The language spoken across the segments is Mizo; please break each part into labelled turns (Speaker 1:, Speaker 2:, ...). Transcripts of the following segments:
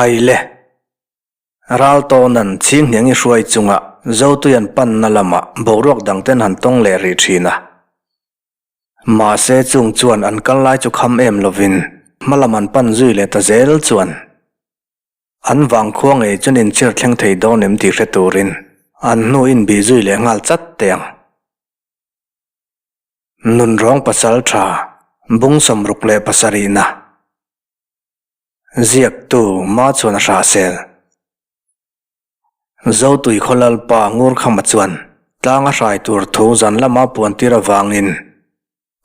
Speaker 1: Khai le! Raltawna'n Chhinghniang i hruai chunga Zotui an panna lamah boruak dangten han tawng leh rih thin a. Mahse chung chuan an kal lai chu kham em lovin hmalam an pan zui leh ta zel chuan an vangkhua ngei chuan inchhir thleng thei dawn em tih hre turin an hnu inbih zui leh nghal chat teh ang. Nunrawng pasal tha bung 67 na. Ziaktu Ma chuan a hrahsel. Zotui khaw Lalpa Ngurkhama chuan tlang a hrai tur thu zan lama puan tir avangin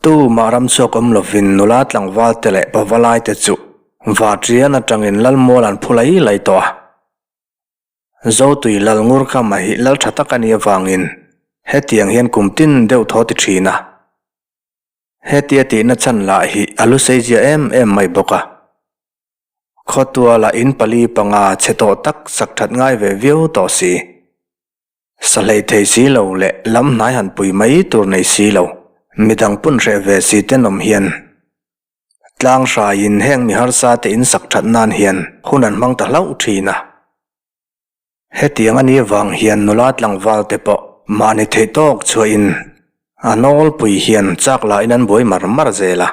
Speaker 1: tumah ramchhuak awm lovin nula tlangval te leh pavalai te chu Vatrian atangin Lalmual an phu lai lai tawh a. Zotui Lal Ngurkhama hi lal tha tak a nih avangin hetiang hian kum tin deuh thaw ti thin a. Hetia tihna chhan lah hi a lu sei zia em em mai bawk a. Khawtualah in pali panga chhe tawh tak sak that ngai ve viau tawh si. Sa hlei thei si lo leh lam hnai han pui mai tur nei si lo, midang pun hreh ve si tenawm hian tlang hraiin heng mi harsa te in sak that nan hian hun an hmang ta hlauh thin a. Hetiang a nih vang hian nula tlangval te pawh mahni theih tawk chhuahin a nawlpui hian chak lahin an buai mar mar zel a.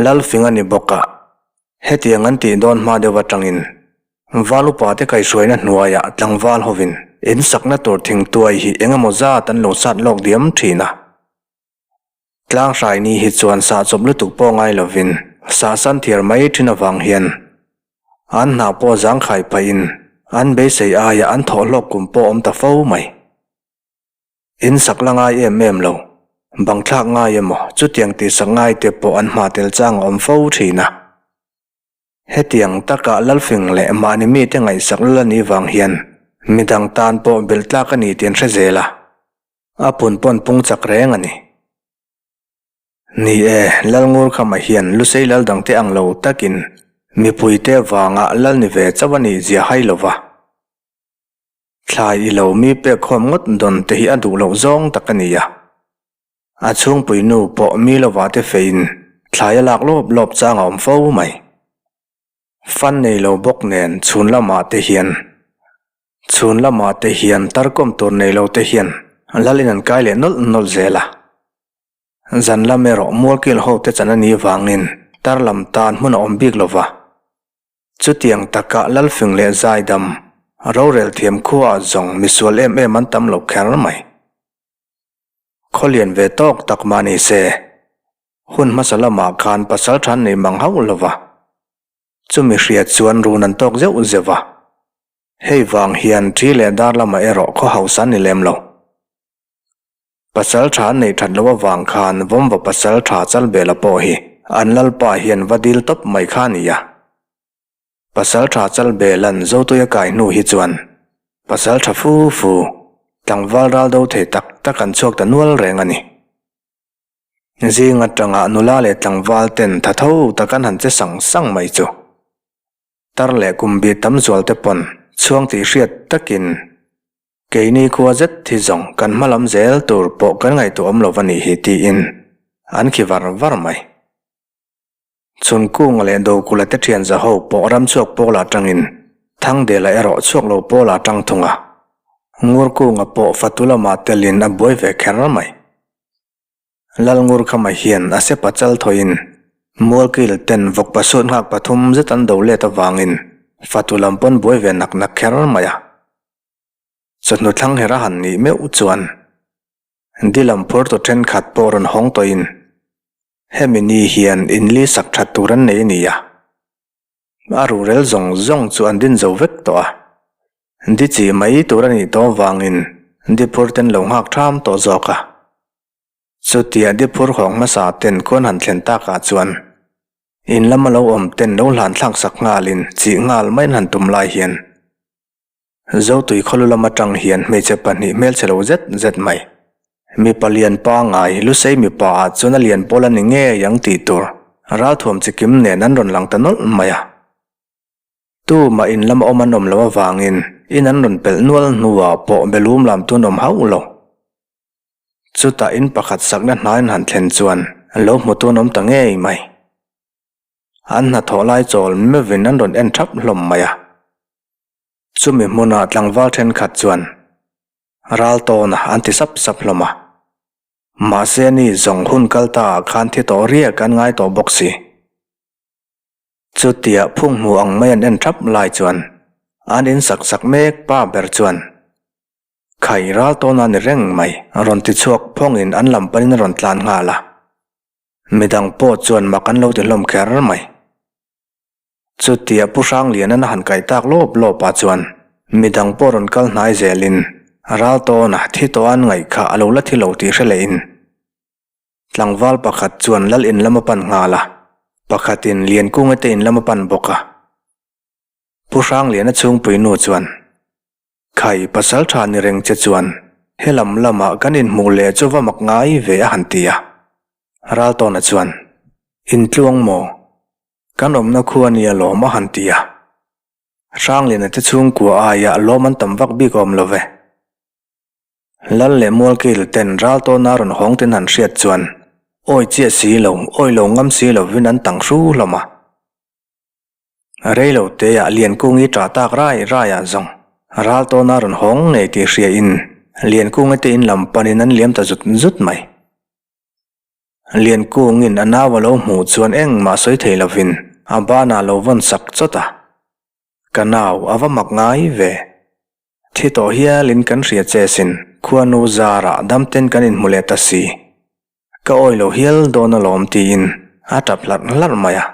Speaker 1: Lalfing a ni bawk a, hetiang an tih dawn hma deuh atangin val upa te kaihhruaina hnuaiah tlangval hovin insakna tur thingtuai hi eng emaw zat an lo sat lawk diam thin a. Tlanghrai ni hi chuan sah chawp lutuk pawh ngai lovin sah san thiar mai thin avang hian an hna pawh zangkhai pahin an beisei aia an thawh hlawk kum pawh awm ta fo mai. In sak la ngai em em lo, bang thlak ngai emaw chutiang tih sak ngai te pawh an hma tel chang a awm fo thin a. Hetiang taka Lalfing leh mahni mite ngaihsak lal a nih vang hian midang tan pawh belh tlak a ni tih an hre zel a. A pun pawn pung chak reng a ni. Ni e, Lalngurkhama hian Lusei lal dangte ang lo takin mipuite vanga lal ni ve chauh a nih zia hai lo va. Thlai i lo mi pek khawm ngawt dawn te hi a duh loh zawng tak a ni a. A chhungpui nu pawh mi lova te feiin thlai a lak lawp lawp chang a awm fo mai. Fan nei lo bawk nen chhun lamah te hian chhun lamah te hian tarkawm tur nei lo te hian lalin an kai leh nawlh nawlh zel a. Zan lam erawh mualkil ho te chan a nih vangin tar lam tan hmun a awm bik lo va. Chutiang taka Lalfing leh Zaidam rorel thiam khuaah zawng misual em em an tam lo kher mai. Khawlian ve tawk tak mah ni se. Hun hmasa lamah khan pasal than nei mang hauh lo va, chumi hriat chuan run an tawk zeuh zeuh a. Hei vang hian thi leh dar lamah erawh khaw hausa an ni lem lo. Pasal tha an neih that loh avang khan Vawmva pasal tha Chalbela pawh hi an lalpa hian va dil tawp mai kha a ni a. Pasal tha Chalbela'n Zotuia kai hnu hi chuan pasal tha fu fu, tlangval ral do thei tak tak an chhuak ta nual reng a ni. Zing atanga nula leh tlangval ten tha tho tak an han che sang sang mai chu. Tar leh kum bih tam zual te pawn chhuang tih hriat takin keini khua zet hi zawng kan hma lam zel tur pawh kan ngaihtuah awm lo a nih hi tiin an khi var var mai. Chhun kunga leh Dokula te thian za ho pawh ram chhuak pawl ah tangin Thangdela erawh chhuak lo pawl ah tang thung a. Ngur kunga pawh fatu lamah telin a buai ve kher mai. Lalngurkhama hian a sepa chal thawiin Mualkil ten vawk pasut nghak pathum zet an do let avangin fatu lam pawn buai ve nak nak kher mai a. Chawhnu thlang her a han nih meuh chuan Dilam phur tu thenkhat pawh rawn hawng tawhin hemi ni hian inli sak that tur an nei a ni a. A ruhrel zawng zawng chu an din zo vek tawh a. Di chi mai tur a nih tawh avangin di phur ten lo nghak tham tawh zawk a. Chutia Diphur hawng hmasa ten khuan han thlen takah chuan in lama lo awm ten lo hlan thlak sak nghalin chih nghal mai an han tum lai hian Zotui khawlu lam atang hian hmeichhe pahnih hmelchhe lo zet zet mai. Mipa lian pangai Lusei mipa ah chuan a lian pawl a ni ngei ang tih tur ralthuam chikim nen an rawn lang ta nawlh mai a. Tumah in lama awm an awm loh avangin in an rawn pelh nual hnuah pawh belum lam tun awm hauh lo. Chutah in pakhat sakna hnaiin han thlen chuan lo hmu tun awm ta ngei mai. An hnathawh lai chawl meuhin an rawn en thap hlawm mai a. Chumi hmunah tlangval thenkhat chuan ral tawn an ti sap sap hlawm a. Mahse ni zawng hun kal ta ah khan thi tawh riak an ngai tawh bawk si. Chutia phung hmu ang mai an en thap lai chuan an in sak sak mek pa ber chuan Khai ral tawn a ni reng mai rawn ti chhuak phawngin an lam panin a rawn tlan nghal a. Midang pawh chuan mak an lo ti hlawm kher mai. Chutia Pu Hranglianan a han kaih tak lawp lawp ah chuan midang pawh rawn kal hnai zelin ral tawna thi tawh an ngaih kha a lo la thi lo tih hre leh in tlangval pakhat chuan lal in lam a pan nghal a, pakhatin Liankunga te in lam a pan bawk a. Pu Hrangliana chhungpui nu chuan Khai pasal tha ni reng che chuan helam lamah kan inhmuh leh chu va mak ngai ve a han ti a. Raltawna chuan Intluang maw? Kan awmna khu a nia lawm a han ti a. Hrangliana te chhungkua aia lawm an tam vak bik awm lo ve. Lal leh Mualkil ten Raltawna rawn hawng ten han hriat chuan awi chiah si lo, awi lo ngam si lovin an tang hru hlawm a. Rei lo teah Liankungi ṭah tak rai raiah zawng Raltawna rawn hawng ngei tih hriain Liankunga te in lam panin an liam ta zut zut mai. Liankungin a nau a lo hmuh chuan engmah sawi thei lovin a banah a lo vawn sak chawt a. Ka nau a va mak ngai ve. Thi tawh hialin kan hria che sin, khuanu zarah damten kan inhmu leh ta si. Ka awi lo hial dawn alawm tiin a tap hlarh hlarh mai a.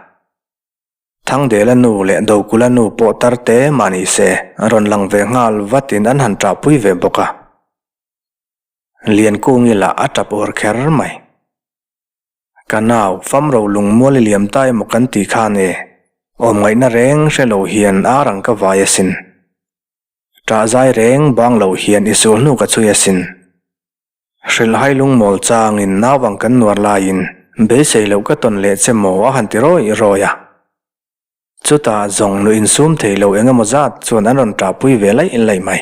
Speaker 1: Thangdela nu leh Dokula nu pawh tar te mah ni se rawn lang ve nghal vatin an han ṭahpui ve bawk a. Liankungi lah a tap ur kher mai. Ka nau, famro lungmual i liam ta emaw kan ti khan e, awm ngaihna reng hre lo hian ar ang ka vai asin. Ṭah zai reng bang lo hian i sul hnu ka chhui asin. Hrilhhai lungmawl changin nau ang kan nuar laiin beisei loh ka tawn leh che maw a han ti rawih rawih a. Chutah zawng nu insum thei lo eng emaw zat chuan an rawn ṭahpui ve laih laih mai.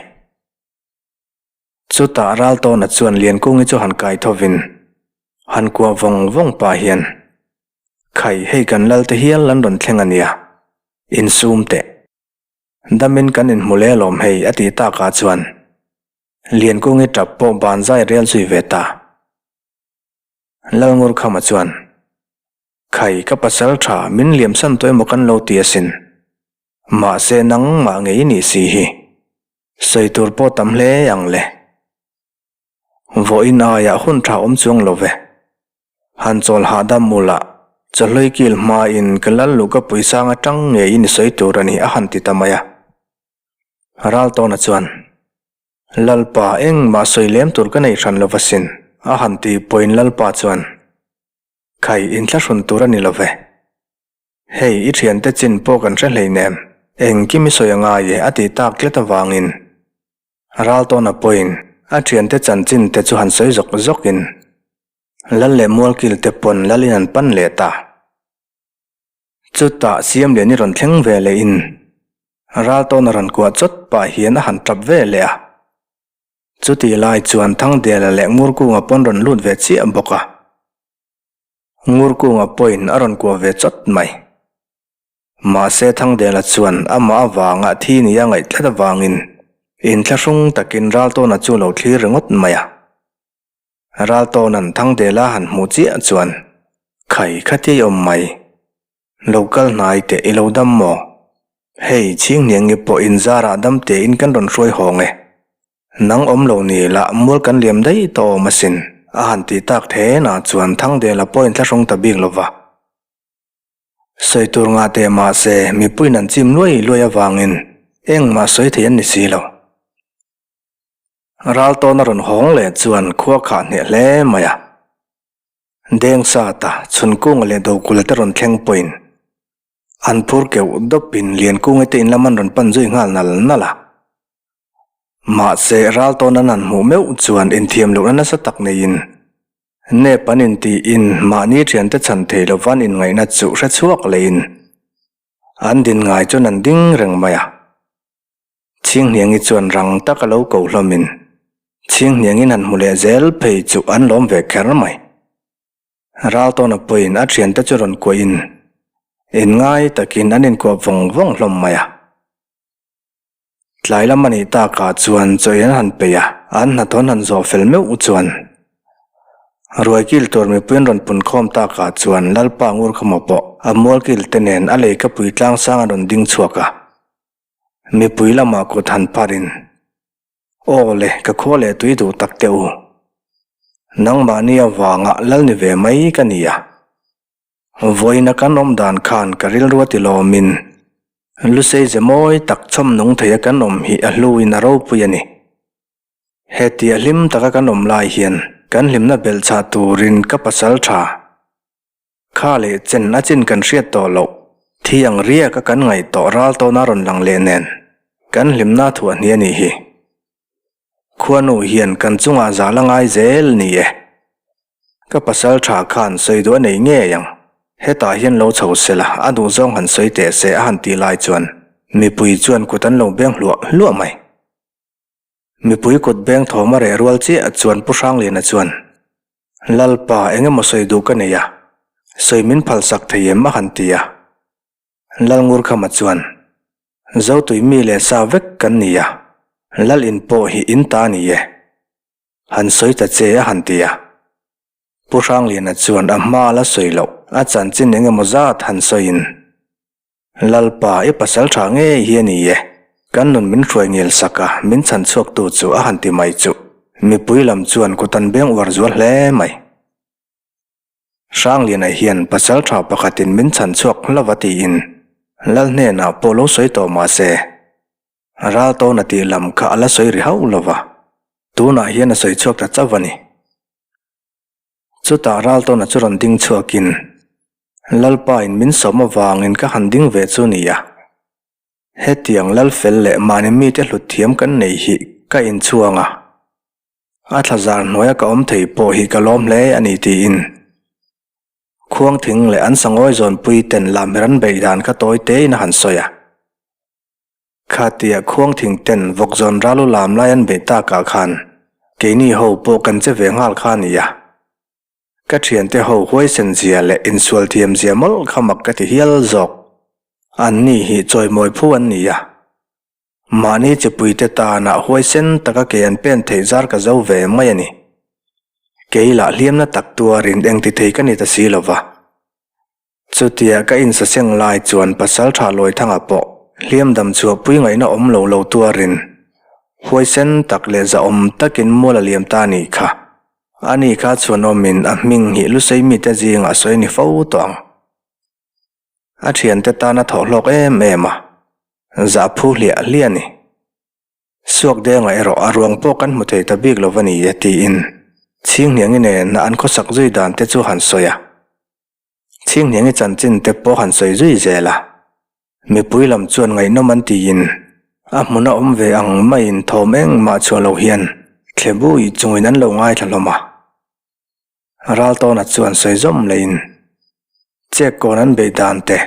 Speaker 1: Chutah Raltawna chuan Liankungi chu han kai thovin, han kuah vawng vawng pah hian, Khai, hei kan Lalte hial an rawn thleng a nia, insum teh. Damin kan inhmu leh alawm hei a ti takah chuan Liankungi tap pawh ban zai rel zui ve ta. Lalngurkhama chuan, Khai, ka pasal tha, min liamsan tawh emaw kan lo ti asin. Mahse nangmah ngei i nih si hi. Sawi tur pawh tam hle ang le. Vawiin aiah hun tha awm chuang lo ve. Han chawl hahdam ula, chawhlui kil hmain ka lal luh ka puisang atang ngeiin i sawi tur a ni a han ti ta mai a. Raltawna chuan, Lalpa, engmah sawi lem tur ka nei hran lo va sin, a han ti pawhin Lalpa chuan, Khai, inthlahrun tur a ni lo ve. Hei, i thiante chin pawh kan hre hleinem, engkim i sawi a ngai e a ti tak tlat avangin Raltawna pawhin a thiante chanchin te chu han sawi zawk zawkin Lal leh Mualkil te pawn Lalin an pan leh ta. Chutah Siamlian i rawn thleng ve lehin Raltawna rawn kuah chawt pah hian a han tap ve leh a. Chutih lai chuan Thangdela leh Ngurkunga pawn rawn lut ve chiah bawk a. Ngurkunga pawhin a rawn kuah ve chawt mai. Mahse Thangdela chuan amah avanga thi ni a ngaih tlat avangin inthlahrung takin Raltawna chu lo thlir ringawt mai a. Raltawna'n Thangdela han hmuh chiah chuan, Khai khatia i awm mai. Lo kal hnai teh i lo dam maw? Hei, Chhinghniangi pawh inzarah dam tein kan rawn hruai hawng e. Nang awm lo ni lah mual kan liam daih tawh awm asin, a han tih tak thenah chuan Thangdela pawhin thlahrung ta bik lo va. Sawi tur ngah teh mah se mipuiin an chim luai luai avangin engmah sawi thei an ni si lo. Raltawna rawn hawng leh chuan khua khah hneh hle mai a. Dengsata, Chhunkunga leh Dokula te rawn thleng pawhin An phur keuh dawpin Liankunga te in lam an rawn pan zui nghal nal nal a. Mahse, Raltawn an han hmuh meuh chuan inthiam lohna nasa tak neiin nep an intiin mahni thiante chhan thei lova an inngaihna chu hre chhuak lehin an din ngai chuan an ding reng mai a. Chhinghniangi chuan rang tak a lo ko hlawmin Chhinghniangin han hmu leh zel phei chu an lawm ve kher mai. Raltawna pawhin a thiante chu rawn kuahin. Inngai takin an inkuah vawng vawng hlawm mai a. Tlai lam a nih takah chuan chaw in an han peih a, an hnathawh an han zawh fel meuh chuan ruai kil tur mipui an rawn pun khawm takah chuan Lalpa Ngurkhama pawh a mual kil te nen a lei ka pui tlang sang a rawn ding chhuak a. Mipui lamah kut han pharin, Aw le, ka khua leh tui duh tak teh u. Nangmahni avanga lal ni ve mai ka ni a. Vawiina kan awm dan khan ka rilru a ti lawmin, Lusei ze mawi tak chhawm nung theia kan awm hi a hluin a ropui a ni. Hetia hlim taka kan awm lai hian kan hlimna belhchhah turin ka pasal tha. Kha leh chen a chin kan hriat tawh loh, thi ang riaka kan ngaih tawh ral tawna rawn lang leh nen kan hlimna thuah hni a nih hi. Khuanu hian kan chungah zal a ngai zel ni e. Ka pasal tha khan sawi duh a nei ngei ang. Hetah hian lo chho se la, a duh zawng han sawi teh se a han tih lai chuan mipui chuan kut an lo beng hluah hluah mai. Mipui kut beng thawm a reh rual chiah chuan Pu Hrangliana chuan, Lalpa, eng emaw sawi duh ka nei a, sawi min phalsak thei em a han ti a. Lalngurkhama chuan, Zotui mi leh sa vek kan ni a, Lal in pawh hi in ta a ni e. Han sawi ta che a han ti a. Pu Hrangliana chuan a hma la sawi loh, a chanchin eng emaw zat han sawiin, Lalpa, i pasal tha ngei hi a ni e, kan nun min hruai ngel sak a, min chhan chhuaktu chu a han ti mai chuh. Mipui lam chuan kut an beng uar zual hle mai. Hrangliana hian pasal tha pakhatin min chhan chhuak hlauh a tiin Lal hnenah pawh lo sawi tawh mah se, ral tawna tih lam kha a la sawi ri hauh lo va, tunah hian a sawi chhuak ta chauh a ni. Chutah ral tawna chu rawn ding chhuakin, Lalpain min sawm avangin ka han ding ve chu nia. Hetiang lal fel leh mahni mite hlut thiam kan nei hi ka inchhuang a. A thlazar hnuaia ka awm thei pawh hi ka lawm hle a ni tiin Khuangthing leh an sangawi zawnpui ten lamher an beih dan kha tawi tein a han sawi a. Khatia Khuangthing ten vawkzawn ralu lam lai an beih takah khan keini ho pawh kan che ve nghal kha a ni a. Ka thiante ho huaisen zia leh insual thiam zia mawlh kha mak ka ti hial zawk. Anni hi chawimawi phu an ni a. Mahni chipuite tanah huaisen taka kei an pen theih zar ka zo ve mai a ni. Kei lah hliamna tak tuarin engti thei ka ni ta si lo va. Chutia ka insaseng lai chuan Pasaltha Lawithanga pawh hliam dam chhuahpui ngaihna awm lo lo tuarin huaisen tak leh zahawm takin mual a liam ta a nih kha. Ani kha chhuanawmin a hming hi Lusei mite zingah sawi ni fo tawh ang. A thiante tan a thawh hlawk em em a, zah phu hliah hliah a ni. Suak dengah erawh a ruang pawh kan hmu thei ta bik lo va ni e tiin Chhinghniangi nena an khawsak zui dan te chu han sawi a. Chhinghniangi chanchin te pawh han sawi zui zel a. Mipui lam chuan ngaihnawm an tiin a hmun a awm ve ang maiin thawm engmah chhuah lo hian thle bui chungin an lo ngaithla hlawm a. Raltawna chuan sawi zawm leiin Chek kawn an beih dan te,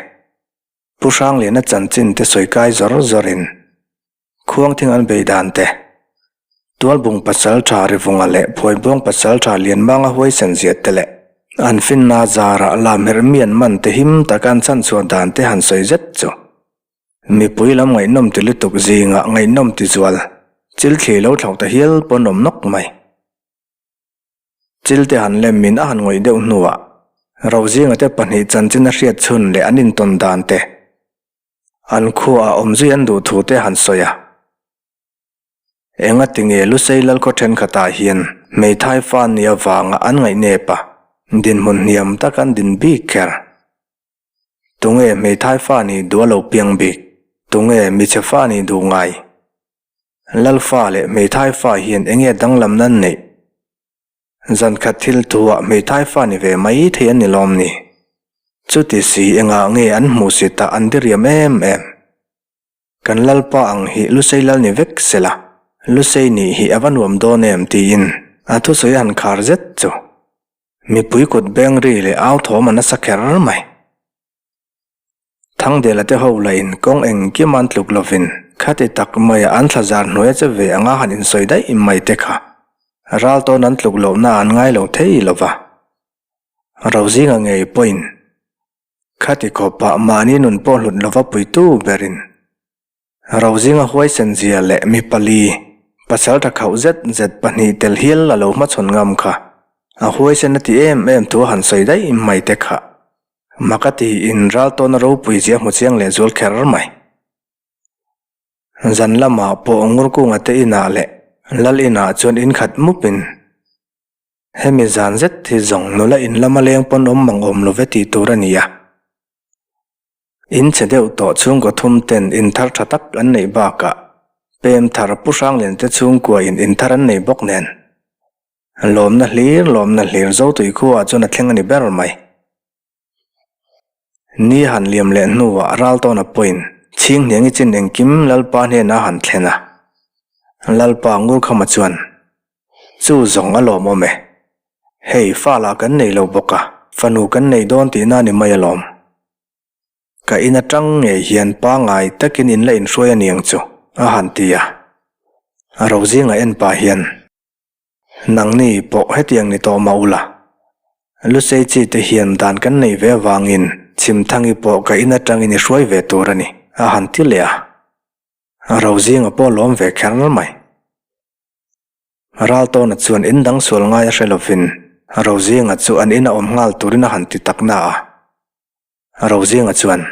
Speaker 1: Pu Hrangliana chanchin te sawi kai zawr zawrin Khuangthing an beih dan te, Tualbung Pasaltha Rivunga leh Phuaibuang Pasaltha Lianmanga huaisen zia te leh an finna zarah lamherh mi an man te him taka an chhanchhuah dan te han sawi zet chu mipui lam ngaihnawm ti lutuk zingah ngaihnawm ti zual chilthli lo thlauh ta hial pawn awm nawk mai. Chilte han lem min a han ngawih deuh hnuah Rozinga te pahnih chanchin a hriat chhun leh an intawn dan te, an khuaah awm zui an duh thu te han sawi a. Engati nge Lusei Lalkhaw thenkhatah hian hmeithai fa ni avanga an ngaihnep a, dinhmun hniam tak an din bik kher? Tunge hmeithai fa nih duh a lo piang bik? Tunge michhe fa nih duh ngai? Lalfa leh hmeithai fa hian enge danglam nan neih? Zan khat thil thuah hmeithai fa ni ve mai thei an ni lawm ni? Chuti si engah nge an hmuh si tah an diriam em em? Kan Lalpa ang hi Lusei lal ni vek sela, Lusei nih hi a va nuam dawn em tiin a thusawi a han khar zet chu. Mipui kut beng ri leh au thawm a nasa kher mai. Thangdela te ho lahin kawng engkim an tluk lovin khati tak maia an thlazar hnuaia che ve anga han insawi daih mai te kha ral tawn an tluk lohna an ngai lo thei lo va. Rozinga ngei pawhin. Khati khawpah mahni nun pawh hlut lova puitu berin Rozinga huaisen zia leh mi pali, pasal tha khauh zet zet pahnih tel hial a lo hmachhawn ngam kha. A huaisen a ti em em thu a han sawi daih mai te kha. Mak a tiin ral tawna ropui zia hmu chiang leh zual kher mai. Zan lamah pawh Ngurkunga te inah leh Lal inah chuan in khat mupin hemi zan zet hi zawng nula in lama leng pawn awm mang awm lo ve tih tur a ni a. In chhe deuh tawh chhungkaw thum ten in thar tha tak an neih bakah pem thar Pu Hranglian te chhungkua in in thar an nei bawk nen. Lawmna hlir lawmna hlir Zotui khuaah chuan a thleng a ni ber mai. Ni han liam leh hnuah Raltawna pawhin Chhinghniangi chin engkim Lalpa hnenah a han thlen a. Lalpa Ngurkhama chuan, Chu zawng a lawmawm e. Hei, fa lah kan nei lo bawk a, fanu kan nei dawn tihna a ni mai alawm. Ka in atang ngei hian pangngai takin in la inhruai a niang chu, a han ti a. A rozinga en pah hian, Nangni pawh hetiang ni tawh mah ula, Lusei chi te hian dan kan nei ve avangin Chhimthangi pawh ka in atangin i hruai ve tur a ni, a han ti leh a. A rozinga pawh lawm ve kher mai. Raltawna chuan in dang sual ngai a hre lovin Rozinga chu an ina awm nghal turin a han ti tak na a. Rozinga chuan,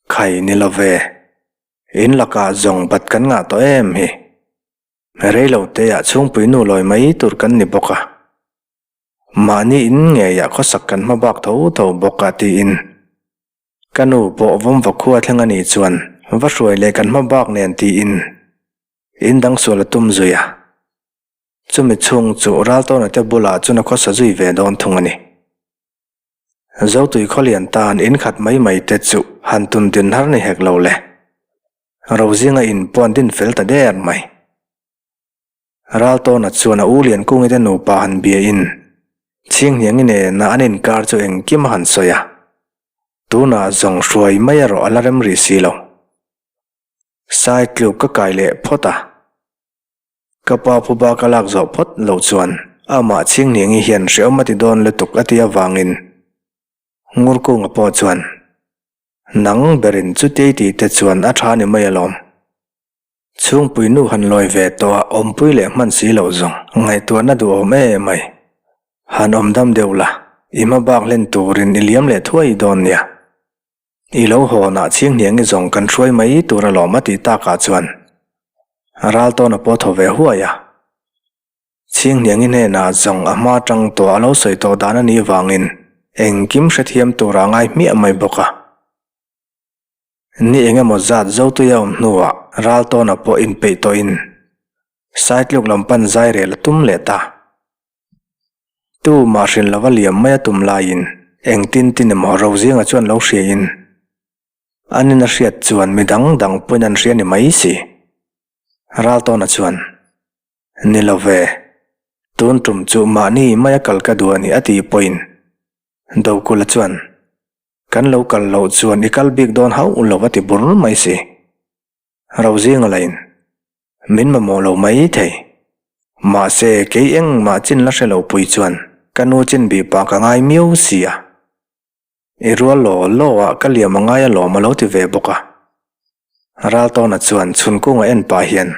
Speaker 1: Khai ni lo ve, in lakah zawng bat kan ngah tawh em hi. Reilo teah chhungpui nu lawi mai tur kan ni bawk a. Mahni in ngeiah khawsak kan hma bak tho tho bawk a tiin ka nu pawh vawmva khua thleng a nih chuan va hruai leh kan hma bak nen tiin In dang sual a tum zui a, chumi chhung chu Raltawna te bulah chuan a khawsa zui ve dawn thung a ni. Zotui khawlian tan in khat mai mai te chu han tun din har ni hek lo le. Rozinga in pawh an din fel ta der mai. Raltawna chuan a u Liankungi te nupa han bia in Chhinghniangi nena an inkar chu engkim a han sawi a, tunah zawng hruai mai erawh a la rem rih si lo. Sai tluk ka kai leh phawt a, ka pa phuba ka lak zawh phawt loh chuan amah Chhinghniangi hian hreawm a ti dawn lutuk a ti avangin Ngurkunga pawh chuan nang berin chutiai tih te chuan a tha ni mai alawm. Chhungpui nu han lawi ve tawh a awmpui leh hman si loh zawng ngaihtuahna duhawm em mai. Han awm dam deuh la, i hma bak hlen turin i liam leh thuai dawn nia. I lo hawnah Chhinghniangi zawng kan hruai mai tur alawm a tih takah chuan Raltawna pawh thaw ve huai a. Chhinghniangi hnenah zawng a hma tang tawh a lo sawi tawh dan a nih vangin engkim hrethiam tura ngai hmiah mai bawk a. Ni eng emaw zat Zotuia awm hnuah Raltawna pawh inpeih tawhin Saitluk lam pan zai rel a tum leh ta. Tu mah hrin lova liam mai a tum laiin engtin tin emaw Rozinga chuan lo hriain an in a hriat chuan mi dang dang pawhin an hria ni mai si. Raltawna chuan, Ni lo ve, tun tum chu mahni mai a kal ka duh a ni a tih pawhin Dokula chuan, Kan lo kal loh chuan i kal bik dawn hauh lo a ti bur mai si. Rozinga lain, Min mamawh lo mai thei. Mahse, kei engmah chin la hre lo pui chuan ka nu chin bih pah ka ngai miau si a. I rual law law ah ka liam a ngai alawm a lo ti ve bawk a. Raltawna chuan chhunkunga en pah hian,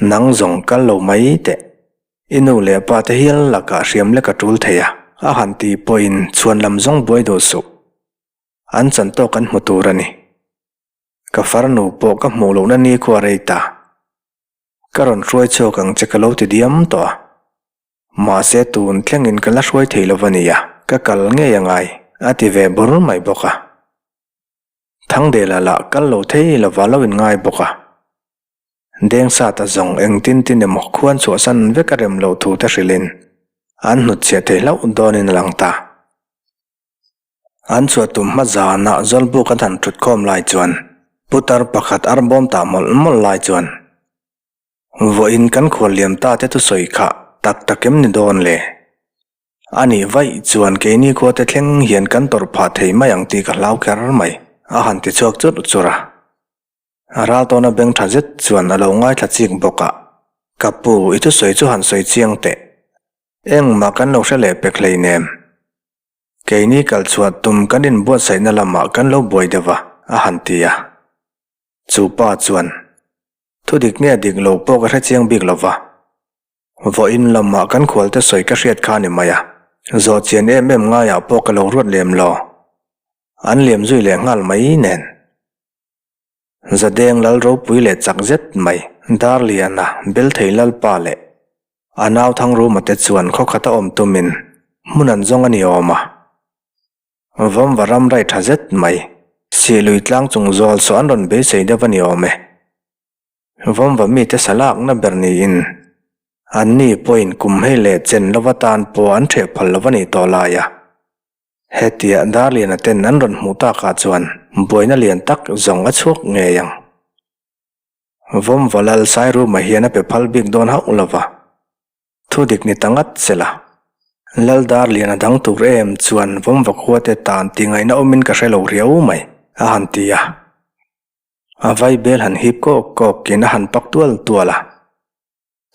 Speaker 1: Nang zawng kal lo mai teh. I nu leh pa te hial lakah hriam lek a tul thei a, a han ti pawhin chhuan lam zawng buai duh suh. An chan tawk an hmu tur a ni. Ka farnu pawh ka hmuh lohna ni khu a rei ta. Ka rawn hruai chhuak ang che ka lo ti diam tawh a. Mahse tun thlengin ka la hruai thei lo va nia, ka kal ngei a ngai, a ti ve bur mai bawk a. Thangdela lah kal lo thei lova lo inngai bawk a. Dengsata zawng engtin tin emaw khuan chhuahsan vek a rem loh thu te hrilhin an hnutchhiah thei hlauh dawnin a lang ta. An chhuah tum hma zanah Zawlbuk an han thut khawm lai chuan putar pakhat ar bawm tah mawlh mawlh lai chuan vawiin kan khual liam ta te thusawi kha tak tak em ni dawn le? A nih vaih chuan keini khua te thleng hian kan tawrh phah thei mai ang tih ka hlau kher mai, a han ti chhuak churh churh a. Raltawna beng tha zet chuan a lo ngaithla chik bawk a, Ka pu, i thusawi chu han sawi chiang teh. Engmah kan lo hre leh pek hleinem. Keini kal chhuah tum kan inbuatsaihna lamah kan lo buai deuh a, a han ti a. Chu pa chuan, Thu dik nge dik lo pawh ka hrechiang bik lo va. Vawiin lamah kan khualte sawi ka hriat kha a ni mai a, zawh chian em em ngaiah pawh ka lo ruat lem lo. An liam zui leh nghal mai nen. Zadeng lal ropui leh chak zet mai, Darliana, Belthei Lalpa leh a nau Thangruma te chuan khawkhata awm tumin hmun an zawng a ni awm a. Vawmva ram rai tha zet mai, Sihlui tlang chung zawl saw an rawn beisei deuh a ni awm e. Vawmva mite sa lakna ber niin anni pawhin kum hei leh chen lova tan pawh an theh phal lo a nih tawh lai a. Hetia Darliana ten an rawn hmuh takah chuan buaina lian tak zawng a chhuak ngei ang. Vawmva lal Sairuma hian a pe phal bik dawn hauh lova. Thu dik ni ta ngat se la. Lal Darliana dang tur em chuan Vawmva khua te tan ti ngaihna awmin ka hre lo riau mai, a han ti a. A vaibel han hip kawk kawkin a han pak tual tual a.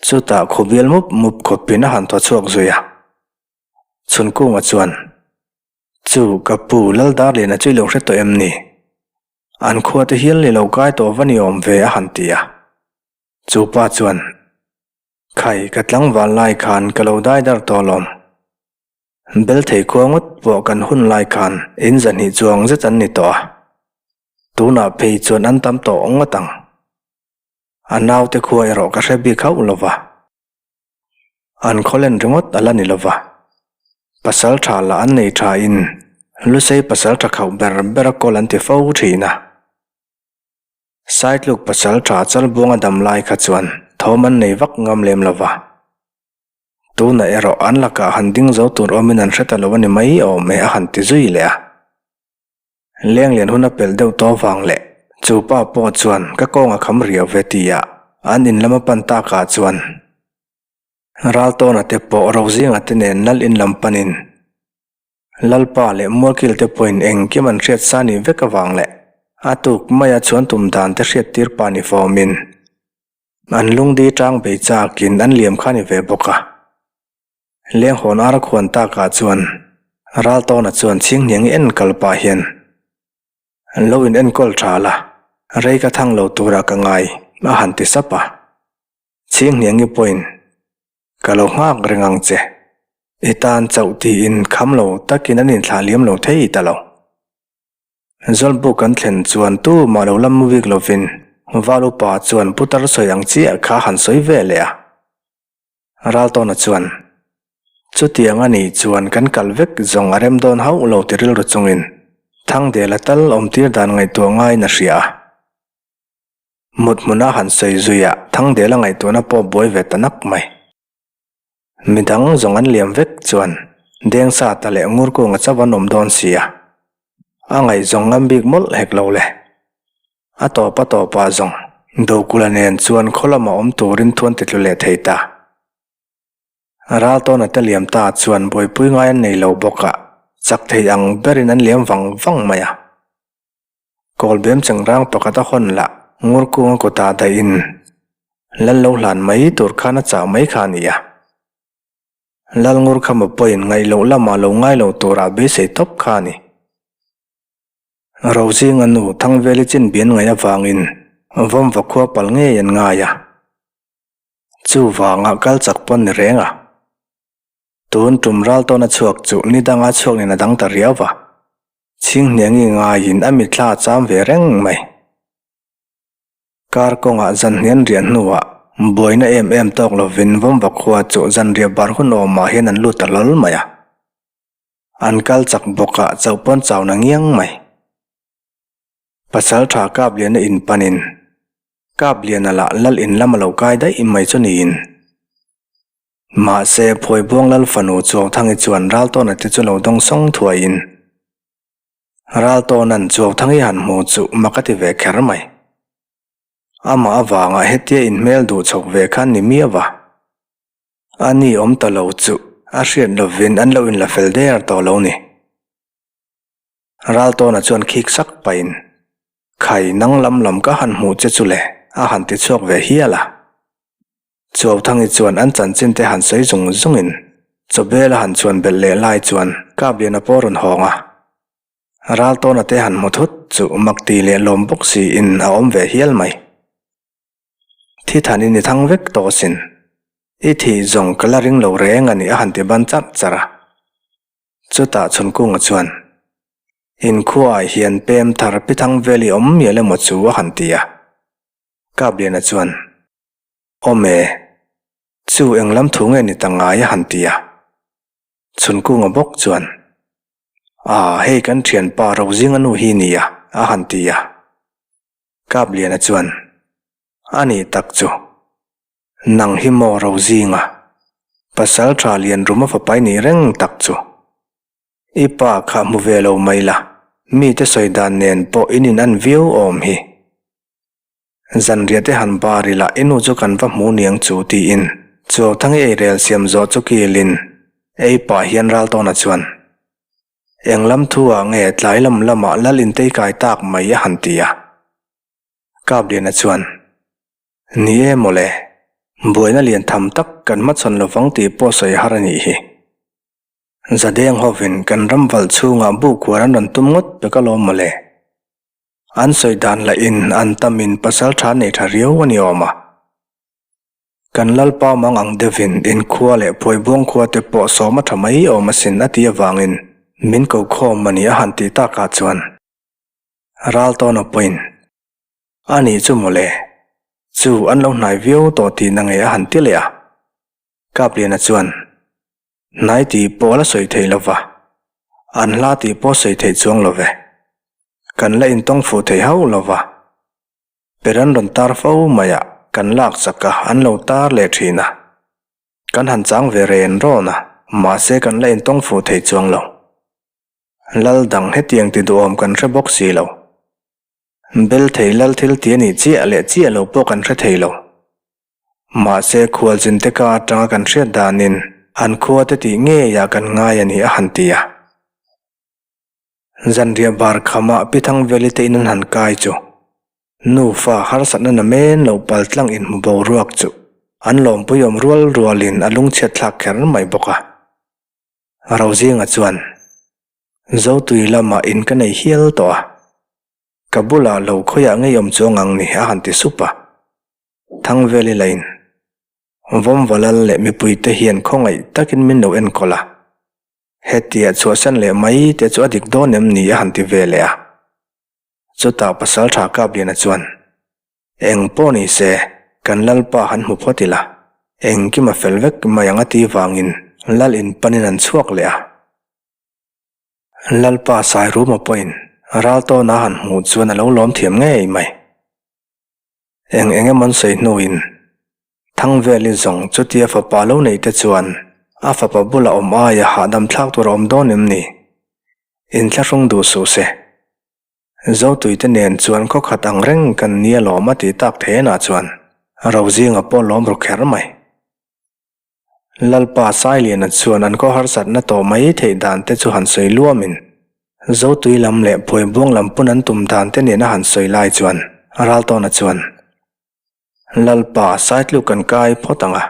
Speaker 1: Chutah khubial mup mup khawpin a han thaw chhuak zui a. Chhunkunga chuan, Chu, ka pu, Lal Darliana chu i lo hre tawh em ni? An khua te hial ni lo kai tawh va ni awm ve, a han ti a. Chu pa chuan, Khai, ka tlangval lai khan ka lo dai dar tawh alawm. Belthei khua ngawt pawh kan hun lai khan in zahnih chuang zet an ni tawh a. Tunah phei chuan an tam tawh ngawt ang. A naute khua erawh ka hre bik hauh lo va. An khawlen ringawt a la ni lo va. Pasal tha lah an nei tha in Lusei pasal tha khauh ber ber a kawl an ti fo thin a. Saitluk pasal tha Chalbuanga dam lai kha chuan thawm an nei vak ngam lem lo va. Tunah erawh an lakah han ding zo tur awmin an hre ta lo a ni mai awm e a han ti zui leh a. Lenglian hun a pelh deuh tawh vang leh chu pa pawh chuan ka kawng a kham riau ve tia an in lam a pan takah chuan Raltawna te pawh Rozinga te nen lal in lam panin Lalpa leh Mualkil te pawhin engkim an hriat sa ni vek avang leh a tuk maia chuan tum dan te hriat tir pa ni fawmin an lungdi tang bei chakin an liam kha ni ve bawk a. Lenghawn ar khuan takah chuan Raltawna chuan Chhinghniangi en kal pah hian, Lo in enkawl tha la, rei ka thang lo turah ka ngai, a han ti sap a. Chhinghniangi pawhin, Ka lo nghak reng ang che, i tan chauh tiin kham lo takin an inthlah liam lo thei ta lo. Zawlbuk kan thlen chuan tu mah lo lam bik lovin Val upa chuan putar sawi ang chiah kha han sawi ve leh a. Raltawna chuan, Chutiang a nih chuan kan kal vek zawng a rem dawn hauh lo ti rilru chungin Thangdela tal awmtir dan ngaihtuah ngaiin a hria a. Mut hmuna han sawi zuiah Thangdela ngaihtuahna pawh buai ve ta nak mai. Midang zawng an liam vek chuan Dengsata leh Ngurkunga chauh an awm dawn si a, a ngaihzawng ngam bik mawlh hek lo le. A tawp a tawpah zawng Dokula nen chuan khaw lama awm turin thu an ti tlu leh thei ta. Raltawna te liam ta chuan buaipui ngai an nei lo bawk a, chak thei ang berin an liam vang vang mai a. Kawlbem chengrang pakhat a hawn lah Ngurkunga kutah daihin Lal lo hlan mai tur khan a chah mai kha a ni a. Lal Ngurkhama pawhin ngaih loh lamah lo ngai lo turah beisei tawp kha a ni. Rozinga nu Thangveli chin bian ngaih avangin Vawmva khua pal ngei an ngai a. Chuvanga kal chak pawn ni reng a. Tun tum ral tawna chhuak chu ni danga chhuak nen a dang ta riau va. Chhinghniangi ngaiin a mitthla a cham ve reng mai. Kar kawngah zanhnian riah hnuah buaina em em tawk lovin Vawmva khua chu zanriah bar hun awmah hian an lut ta hlawl mai a. An kal chak bawk a, chauh pawn chau na ngiang mai. Pasal tha Kapliana in panin, Kapliana lah lal in lam a lo kai daih mai chu niin. Mahse, Phuaibuang lal fanu Chuauthangi chuan Raltawna te chu lo dawng sawng thuaiin, Raltawna'n Chuauthangi han hmu chu mak a ti ve kher mai. Amah avanga hetia inhmel duh chhawk ve khan ni miau a. A ni awm ta lo chu a hriat lovin an lo inla fel der tawh lo ni. Raltawna chuan khik sak pahin, Khai nang lam lam ka han hmuh che chu le, a han ti chhuak ve hial a. Chuauthangi chuan an chanchin te han sawi zung zungin. Chawbel a han chuan belh leh lai chuan Kapliana pawh a rawn hawng a. Raltawna te han hmu thut chu makti leh lawm bawk siin a awm ve hial mai. Thi thanin i thang vek tawh asin. I thih zawng ka la ring lo reng a ni a han ti ban charh charh a. Chutah Chhunkunga chuan, Inkhuaah hian pem thar pi thang vel i awm mial emaw chu a han ti a. Kapliana chuan, Awm e, chu eng lam thu nge ni ta ngai a han ti a. Chhunkunga bawk chuan, Aa, hei kan thianpa Rozinga nu hi nia a han ti a. Kapliana chuan, A nih tak chu. Nang hi maw Rozinga, pasal tha lian rum a fapai nih reng tak chu. I pa kha hmu ve lo mai la, mite sawi dan nen pawh in in an viau awm hi. Zanriah te han bar ila i nu chu kan va hmu niang chu tiin Chuauthangi eirel siam zawh chu kilin ei pah hian Raltawna chuan eng lam thu ah nge tlai lam lamah lal intei kai tak mai a han ti a. Kapliana chuan Ni e mawle, buaina lian tham tak kan hmachhawn lovang tih pawh sawi har a nih hi. Zadeng hovin kan ram valh chhungah bu kuar an rawn tum ngawt pek alawm mawle. An sawi dan lahin an tamin pasal tha nei tha riau a ni awm a. Kan Lalpa mang ang deuhin inkhua leh phuaibuang khua te pawh sawm a tha mai awm asin a tih avangin min ko khawm a ni a han tih takah chuan Raltawna pawhin A nih chu mawle, chu an lo hnai viau tawh tihna nge a han ti leh a. Kapliana chuan, Hnai tih pawh la sawi thei lo va, an hla tih pawh sawi theih chuang lo ve. Kan la intawng fuh thei hauh lo va. Per an rawn tar fo mai a, kan lak chak a, an lo tar leh thin a. Kan han chang ve ren rawn a, mahse kan la intawng fuh thei chuang lo. Lal dang hetiang ti duhawm kan hre bawk si lo. Bel thei lal thil ti a nih chiah leh chiah lo pawh kan hre thei lo. Mahse khualzin te ka atanga kan hriat danin an khua te tih ngeiah kan ngai a ni a han ti a. Zanriah bar khamah Pi Thangveli te in an han kai chu nufa harsatna na men lo pal tlang inhmu boruak chu an lawmpuiawm rual rualin a lungchhiat thlak kher mai bawk a. Rozinga chuan Zotui lamah in ka nei hial tawh a, ka bulah lo khawiah ngei awm chuang ang ni a han ti sup a. Thangveli lain Vawmvalal leh mipuite hian khawngaih takin min lo enkawl a, hetia chhuahsan leh mai te chu a dik dawn em ni a han ti ve leh a. Chutah Pasaltha Kapliana chuan, Eng pawh ni se, kan Lalpa han hmu phawt ila, engkim a fel vek mai ang a ti vangin Lal in panin an chhuak leh a. Lalpa Sairuma pawhin Raltawna han hmuh chuan a lo lawm thiam ngei mai. Eng eng emaw an sawi hnuin Thangveli zawng chutia fapa lo neih te chuan a fapa bula awm aia hahdam thlak tur a awm dawn em ni? Inthlahrung duh suh se. Zotuite nen chuan khaw khat ang reng kan nia lawm a tih tak thenah chuan Rozinga pawh lawm ru kher mai. Lalpa Sailiana chuan an khaw harsatna tawh mai theih dan te chu han sawi luamin Zotui lam leh Phuaibuang lam pawn an tum dan te nena han sawi lai chuan Raltawna chuan Lalpa Saitluk kan kai phawt ang a,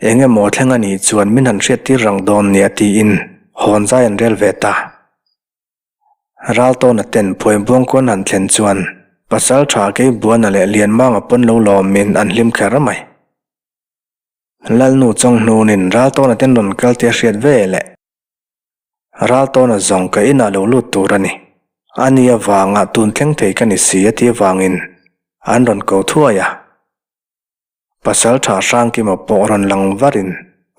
Speaker 1: eng emaw thleng a nih chuan min han hriattir rang dawn nia tiin hawn zai an rel ve ta. Raltawna ten Phuaibuang kuan han thlen chuan pasal tha Keibuana leh Lianmanga pawn lo lawmin an hlim kher mai. Lalnu Chawnghnunin Raltawna ten rawn kal tih a hriat ve leh. Raltawna zawng ka inah lo lut tur a ni. A ni avanga tun thleng thei ka ni si a tih avangin an rawn ko thuai a. Pasal tha Hrangkima pawh rawn lang varin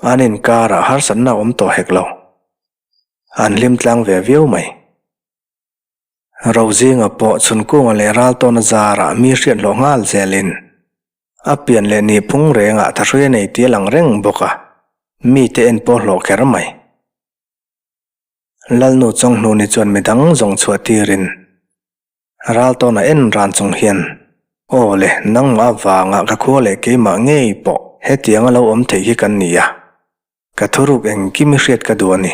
Speaker 1: an inkarah harsatna a awm tawh hek lo. An hlim tlang ve viau mai. Rozinga pawh Chhunkunga leh Raltawna zarah mi hriat hlawh nghal zelin A pian leh ni phung rengah thahrui a nei tih a lang reng bawk a, mite en pawh hlawh kher mai. Lalnu Chawnghnuni chuan midang zawng chhuah tirin Raltawna en ran chung hian, Aw le, nangmah avanga ka khua leh keimah ngei pawh hetiang a lo awm theih hi kan ni a, ka thuruk engkim i hriat ka duh a ni.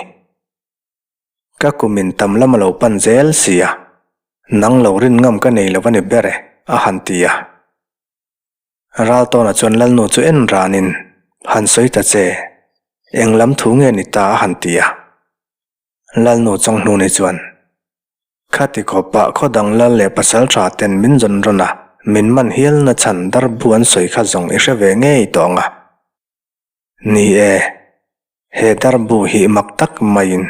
Speaker 1: Ka kumin tam lam a lo pan zel si a, nang lo rin ngam ka nei lo a ni ber e, a han ti a. Raltawna chuan Lalnu chu en ranin, Han sawi ta che. Eng lam thu nge ni ta a han ti a. Lalnu Chawnghnuni chuan, Khati khawpah khaw dang lal leh pasal tha ten min zawn rawn a, min man hial na chhan darbu an sawi kha zawng i hre ve ngei tawh ang a. Ni e, he darbu hi mak tak maiin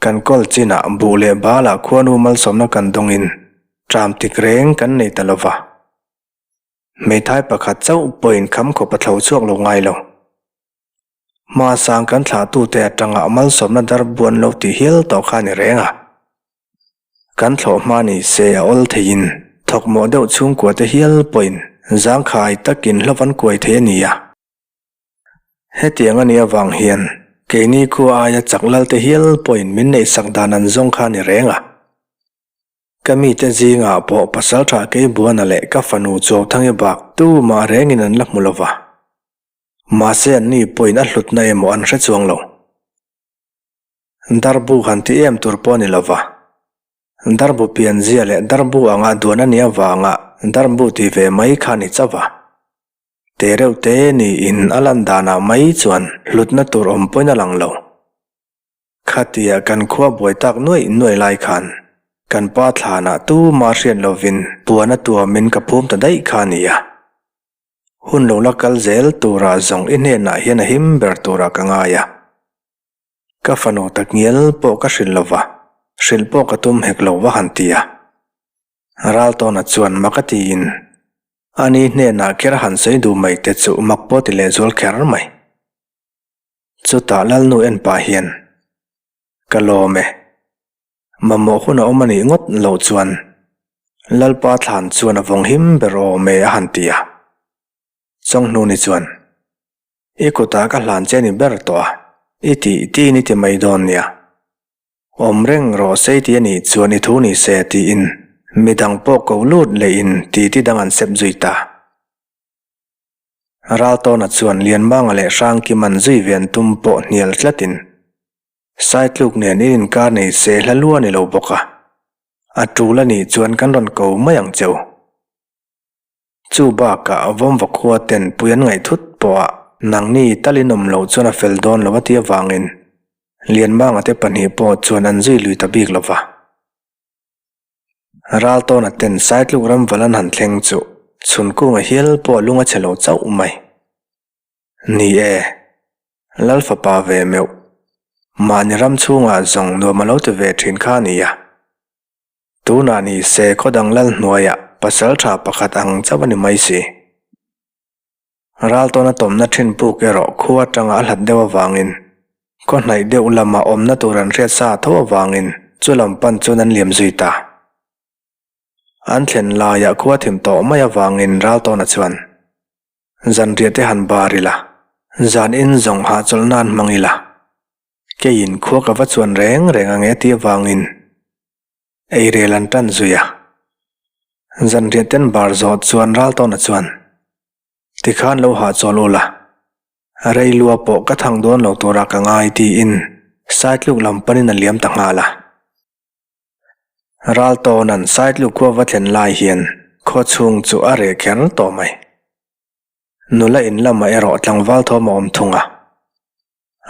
Speaker 1: kan kawl chinah buh leh balah khuanu malsawmna kan dawngin ṭam tik reng kan nei ta lova. Hmeithai pakhat chauh pawhin kham khawp a thlo chhuak lo ngai lo. Hma sang kan thlahtute atanga malsawmna dar buan lo tih hial tawh kha a ni reng a. Kan thlawh hma ni se a awl theiin thawkmawh deuh chhungkua te hial pawhin zangkhai takin hlawh an kuai thei a ni a. Hetiang a nih avang hian keini khua aia chak lal te hial pawhin min neihsak dan an zawng kha a ni reng a. Ka mite zingah pawh pasal tha Keibuana leh ka fanu Chuauthangi bak tumah rengin an la hmu lo va. Mahse anni pawhin a hlutna emaw an hre chuang lo. Darbu han ti em tur pawh a ni lo va. Darbu pianzia leh darbu anga duan a nih avanga darbu ti ve mai kha a ni chauh va. Te reuh te niin a lan danah mai chuan hlutna tur awm pawhin a lang lo. Khatia kan khua buai tak nuaih nuaih lai khan kan pa thlanah tuma hriat lovin puan a tuamin ka phum ta daih kha a ni a. Hun lo la kal zel turah zawng i hnenah hian a him ber turah ka ngai a. Ka fanu takngial pawh ka hrilh lova, hrilh pawh ka tum hek lo va han ti a. Raltawna chuan mak a tiin ani hnenah kher han sawi duh mai te chu mak pawh ti lehzual kher mai. Chutah Lalnu en pah hian, Ka lawm e. Mamawh hun a awm a nih ngawt loh chuan Lalpa thlan chuan a vawng him ber awm e a han ti a. Chawnghnuni chuan, I kutah ka hlan che ni ber tawh a, i tih tiin i ti mai dawn nia. Awm reng rawh se i ti a nih chuan i thu ni se tiin midang pawh ko lut lehin titi dang an sep zui ta. Raltawna chuan Lianmanga leh Hrangkiman zui ve an tum pawh hnial tlatin Saitluk nen in inkar nei se hla lua ni lo bawk a, a tul a nih chuan kan rawn ko mai ang che u. Chu bakah Vawmva khua ten pui an ngaih thut pawhah nangni talin awm loh chuan a fel dawn lo a ti avangin Lianmanga te pahnih pawh chuan an zui lui ta bik lo va. Raltawna ten Saitluk ram val an han thleng chu Chhunkunga hial pawh lung a chhe lo chauh mai. Ni e, Lal fapa ve meuh. Mahni ram chhungah zawng nuam a lo ti ve thin kha a ni a. Tunah ni se khawdang lal hnuaiah pasal tha pakhat ang chauh a ni mai si. Raltawna tawmna thin puk erawh khua atanga a hlat deuh avangin khaw hnaih deuh lama awmna tur an hriat sa tho avangin chu lam pan chuan an liam zui ta. An thlen laiah khua thim tawh mai avangin Raltawna chuan, Zanriah te han bar ila, zan in zawng hahchawlh nan hmang ila, keiin khua ka va chuan reng reng ang e tih avangin eirel an tan zui a. Zanriah ten bar zawh chuan Raltawna chuan, Tikhan lo hahchawl ula, Reilua pawh ka thang dawn lo turah ka ngai tiin Saitluk lam panin a liam ta nghal a. Raltawna'n Saitluk khua va thlen lai hian khaw chhung chu a reh kher tawh mai. Nula in lamah erawh tlangval thawm a awm thung a.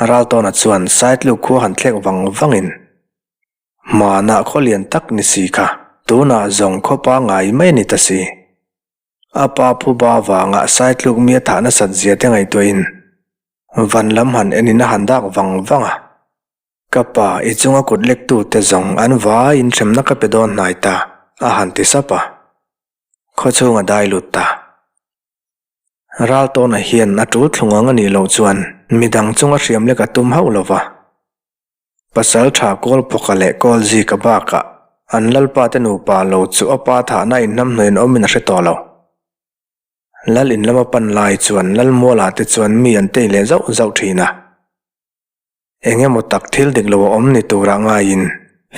Speaker 1: Raltawna chuan Saitluk khua han thlek vang vangin, Hmanah khaw lian tak ni si kha, tunah zawng khaw pangngai mai a ni ta si. A pa phuba vanga Saitluk mi a thah nasat zia te ngaihtuahin van lam han enin a han dak vang vang a. Ka pa, i chunga kut lektute zawng an vaiin hremna ka pe dawn hnai ta, a han ti sap a. Khaw chhunga dai lut ta. Raltawna hian a tul thlung ang a nih loh chuan midang chunga hriam lek a tum hauh lo va. Pasal tha Kawlphawka leh Kawlzika bakah an lalpa te nupa lo chu a pa thahna inhnamhnawih awmin a hre tawh lo. Lal in lama pan lai chuan Lalmuala te chuan mi an tei leh zauh zauh thin a. Eng emaw tak thil dik lo a awm ni turah ngaiin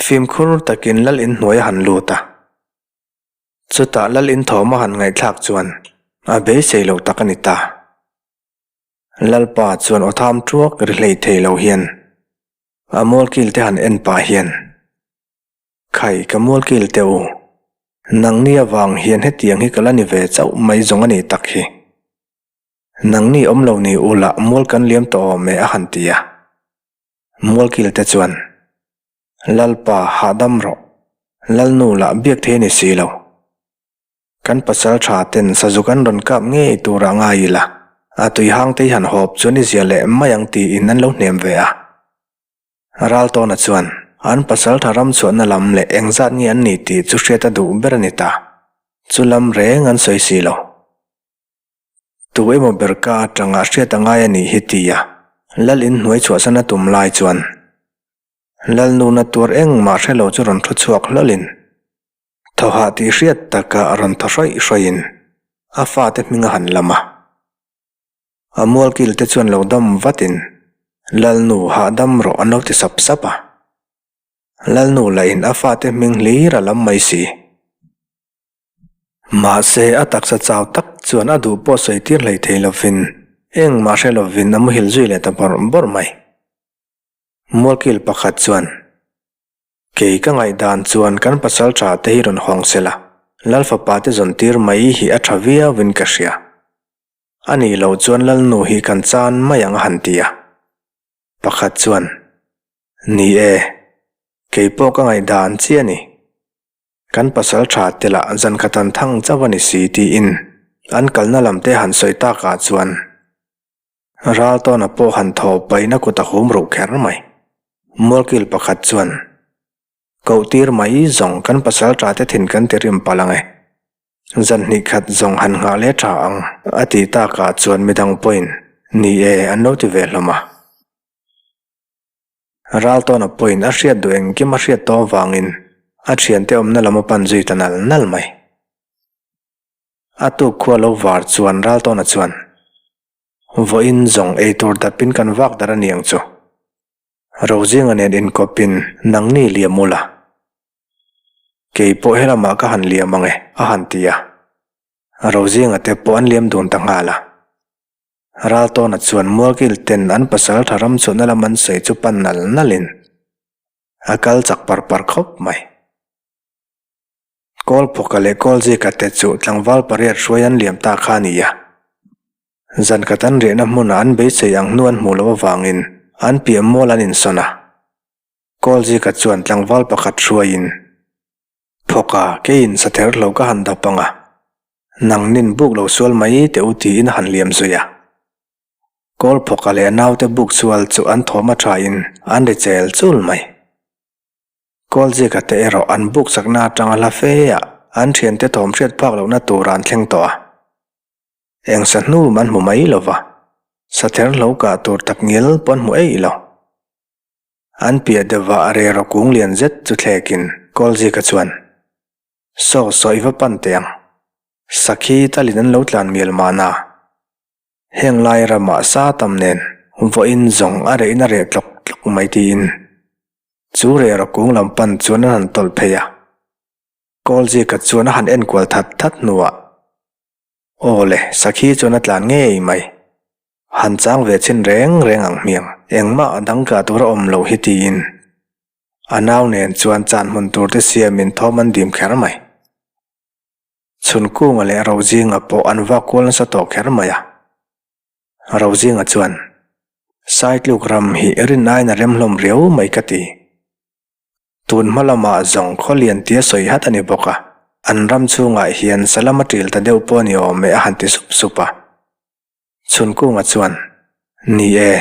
Speaker 1: fimkhur takin lal in hnuai a han lut a. Chutah lal in thawm a han ngaihthlak chuan a beisei lo tak a ni ta. Lalpa chuan aw tham tuak ri hlei thei lo hian a mualkil te han en pah hian, Khai ka mualkil teh u, nangni avang hian hetiang hi ka la ni ve chauh mai zawng a nih tak hi. Nangni awm lo ni ula mual kan liam tawh awm e a han ti a. Mualkil te chuan, Lalpa hahdam rawh, Lalnu lah biak thei a ni si lo. Kan pasal tha ten sazu kan rawn kap ngei turah ngai ila, a tuihang te hi han hawp chuan i zia leh mai ang tiin an lo hnem ve a. Raltawna chuan an pasal tha ram chhuahna lam leh engzat nge an ni tih chu hriat a duh ber a ni ta. Chu lam reng an sawi si lo. Tu emaw ber ka atanga hriat a ngai a nih hi tia Lal in hnuai chhuahsan a tum lai chuan Lal nuna tuar engmah hre lo chu rawn thu chhuak hlawlin Thawhah tih hriat taka rawn thaw hrawih hrawih in a fate hming a han lam a. A mualkil te chuan lo dam vat in Lalnu hahdam rawh an lo ti sap sap a. Lalnu lah in a fate hming hlir a lam mai si. Mahse a taksa chau tak chuan a duh pawh sawi tir hlei thei lovin engmah hre lovin a muhil zui leh ta bawrh bawrh mai. Mualkil pakhat chuan. Kei ka ngaihdan chuan kan pasal tha te hi rawn hawng se la, Lal fapa te zawn tir mai hi a tha viauin ka hria. A nih loh chuan Lalnu hi kan chan mai ang a han ti a. Pakhat chuan, Ni e, kei pawh ka ngaihdan chiah a ni. Kan pasal tha te lah zan khat an thang chauh a ni si tiin an kalna lam te han sawi takah chuan, Raltawna pawh han thaw paihna kut a hum ruh kher mai. Mualkil pakhat chuan, Koh tir mai zawng kan pasal tha te thin kan ti rim palh ang e. Zan hnih khat zawng han nghah leh tha ang, a ti takah chuan midang pawhin, Ni e, an lo ti ve hlawm a. Raltawna pawhin a hriat duh engkim a hriat tawh avangin a thiante awmna lam a pan zui ta nal nal mai. A tuk khua lo var chuan Raltawna chuan, Vawiin zawng ei tur dapin kan vak dar a niang chu. Rozinga nen inkawpin nangni liam ula. Kei pawh helamah ka han liam ang e, a han ti a. Rozinga te pawh an liam dun ta nghal a. Raltawna chuan Mualkil ten an pasal tha ram chhuahna lam an sawi chu pan nal nalin a kal chak par par khawp mai. Kawlphawka leh Kawlzika te chu tlangval pariat hruai an liam ta kha a ni a. Zan khat an riahna hmunah an beisei ang hnu an hmuh loh avangin an piah mual an insawn a. Kawlzika chuan tlangval pakhat hruaiin, Phawka, keiin sather hlo ka han dap ang a, nangnin buk lo sual mai teh u tiin a han liam zui a. Kawlphawka leh a naute buk sual chu an thawm a thain an ri chel chul mai. Kawlzika te erawh an buk chakna atanga hla fe ah an thiante thawm hriat phak lohna tur an thleng tawh a. Eng sa hnum an hmu mai lo va, sather hlo kah tur tak ngial pawh an hmu eih lo. An piah deuh ah reraw kung lian zet chu thlekin Kawlzika chuan, Saw saw i va pan teh ang. Sakhi talin an lo tlan mial mahna. Heng lai ramah sa tam nen vawiin zawng a rehna reh tlawk tlawk mai tiin chu rehraw kung lam pan chuan an han tawlh phei a. Kawlzika chuan a han enkual that that hnuah, Aw le, sakhi chuan a tlan ngei mai. Han chang ve chhin reng reng ang hmiang, engmah a dang kah tur a awm loh hi tiin a nau nen chuan chan hmun tur te siamin thawm an dim kher mai. Chhunkunga leh Rozinga pawh an vak kual nasa tawh kher mai a. Rozinga chuan, Saitluk ram hi rin aiin a rem hlawm riau mai ka ti. Tun hma lamah zawng khaw lian tia sawi hat a ni bawk a, an ram chhungah hian salam a ṭil ta deuh pawh a ni awm e a han ti sup sup a. Chhunkunga chuan, Ni e,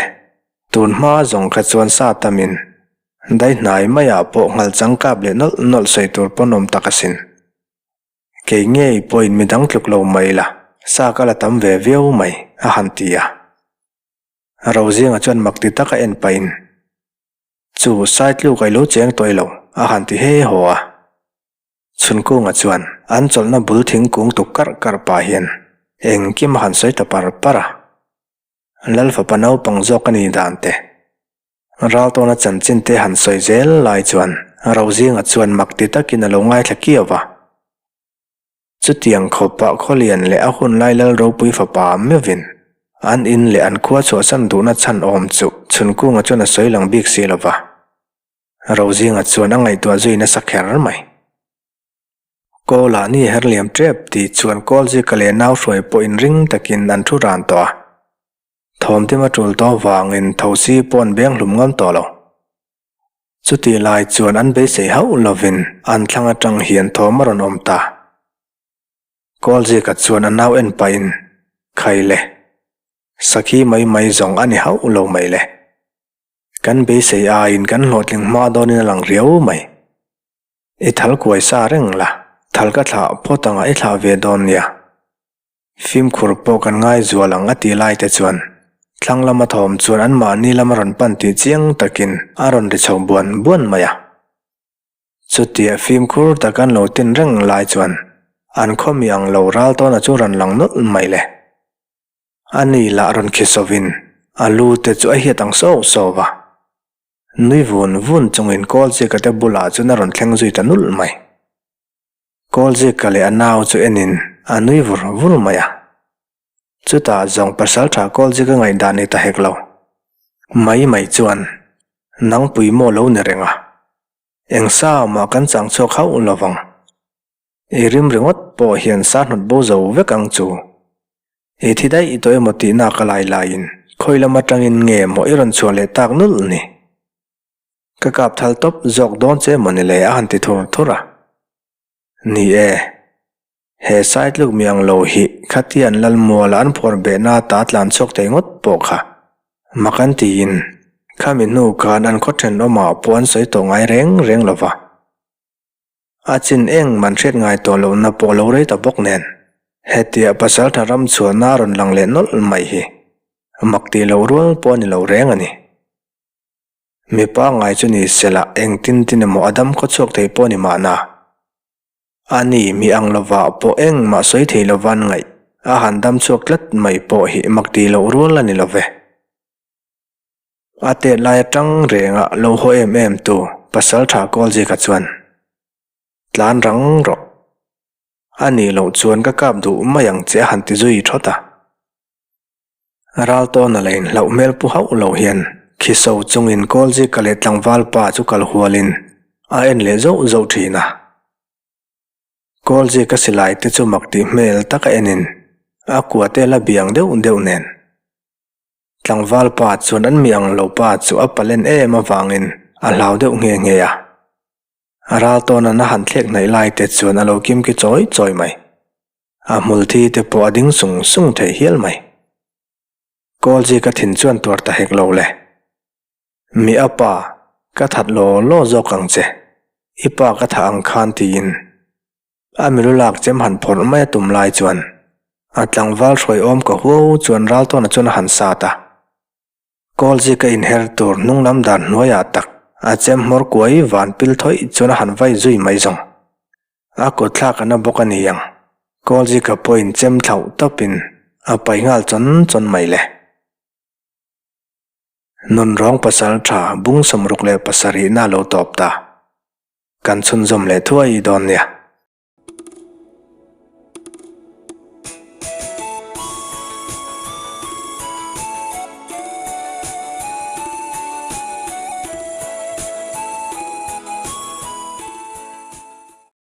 Speaker 1: tun hma zawng kha chuan sa tamin dai hnai maiah pawh nghal chang kap leh nawlh nawlh sawi tur pawn awm tak asin. Kei ngei pawhin midang tluk lo mai la, sa ka la tam ve viau mai, a han ti a. Rozinga chuan mak ti taka en pahin, Chu, Saitluk a i lo cheng tawh ilo, a han ti he haw a. Chhunkunga chuan an chawlhna bul thingkung tuk karh karh pah hian engkim a han sawi ta par par a. Lal fapa naupang zawk a nih dan te, Raltawna chanchin te han sawi zel lai chuan Rozinga chuan mak ti takin a lo ngaithla kiau va. Chutiang khawpah Khawlian leh a hunlai Lal ropui fapa meuhin an in leh an khua chhuahsan duhna chhan awm chu Chhunkunga chuan a sawi lang bik si lo va. Rozinga chuan a ngaihtuah zui nasa kher mai. Kawlah ni her liam tep tih chuan Kawlzika leh nau hruai pawh inring takin an thu ran tawh a. Thawmtim a tul tawh vangin thosi pawh an beng hlum ngam tawh lo. Chutih lai chuan an beisei hauh lovin an thlang atang hian thawm a rawn awm ta. Kawlzika chuan a nau en pahin, Khai le, sakhi mai mai zawng a ni hauh lo mai le. Kan beisei aiin kan hlawhtling hma dawnin a lang riau mai. I thal kuai sa reng la, thal ka thlah phawt anga i thlah ve dawn nia. Fimkhur pawh kan ngai zual ang a ti lai te chuan thlang lama thawm chuan anmahni lama rawn pan tih chiang takin a rawn ri chho buan buan mai a. Chutia fimkhur tak an lo tin reng lai chuan an khawmi ang lo ral tawna chu rawn lang nawlh mai le. A ni lah rawn khi sawvin a lu te chu a hiat ang sawk sawk a. Nui vun vun chungin Kawlchika te bulah chuan a rawn thleng zui ta nulh mai. Kawlzika leh a nau chu enin a nui vur vur mai a. Chutah zawng pasaltha Kawlzika ngaihdan ni ta hek lo. Mai mai chuan nangpui maw lo ni reng a. Eng sa mah kan chang chhuak hauh lo vang. I rim ringawt pawh hian sa hnawt bo zo vek ang chu. I thi daih tawh emaw tihna ka lai laiin khawi lam atangin nge maw i rawn chhuah leh tak nulh ni. Ka kap thal tawp zawk dawn che maw ni le a han ti thur thur a. Ni e, he saitluk mi ang lo hi khatia an lal muala an phuar behna ta tlan chhuak thei ngawt pawh kha mak an tiin khami hnu khan an khaw thenawmah pawh an sawi tawh ngai reng reng lo va. A chin eng man hriat ngai tawh lohna pawh lo rei ta bawk nen hetia pasaltha ram chhuahna rawn lang leh nawlh mai hi mak tih loh rual pawh a ni lo reng a ni. Mi pangngai chu ni sela engtin tin emaw a dam khaw chhuak thei pawh ni mahna. A ni, mi ang lovah pawh engmah sawi thei lovan ngaih a han dam chhuak tlat mai pawh hi mak tih loh rual a ni lo ve. A tet lai atang renga lo haw em em tu Pasaltha Kawlzika chuan, Tlan rang rawh. A nih loh chuan ka kap duh mai ang che a han ti zui thawt a. Ral tawna la inhlauh hmel pu hauh lo hian khiso chungin Kawlzika leh tlangval pa chu kal hualin a en leh zauh zauh thin a. Kawlzika silai te chu mak tih hmel taka enin a kua te la biang deuh deuh nen. Tlangval pa chuan an mi ang lo pa chu a palen em avangin a hlau deuh nghe nghe a. Ral tawna'n a han thlek hnaih lai te chuan a lo kimki chawi chawi mai. A hmul thi te pawh a ding sung sung thei hial mai. Kawlzi ka thin chuan tuar ta hek lo le. Mi a pa, ka that law law zawk ang che. I pa ka thah ang khan tiin. A milu lak chem han phawrh mai a tum lai chuan a tlangval hruai awm ka huau chuan Raltawna chuan a han sat a. Kawlzi ka inher tur hnung lam dan hnuaiah tak a chem hmawr kuai van pil thawih chuan a han vai zui mai zawng. A kut thlak a na bawk a ni ang. Kawlzika pawhin chem thlauh tawpin a pai nghal chawn chawn mai le. Nunrawng pasal tha bung 67 na lo tawp ta. Kan chhunzawm leh thuai dawn nia.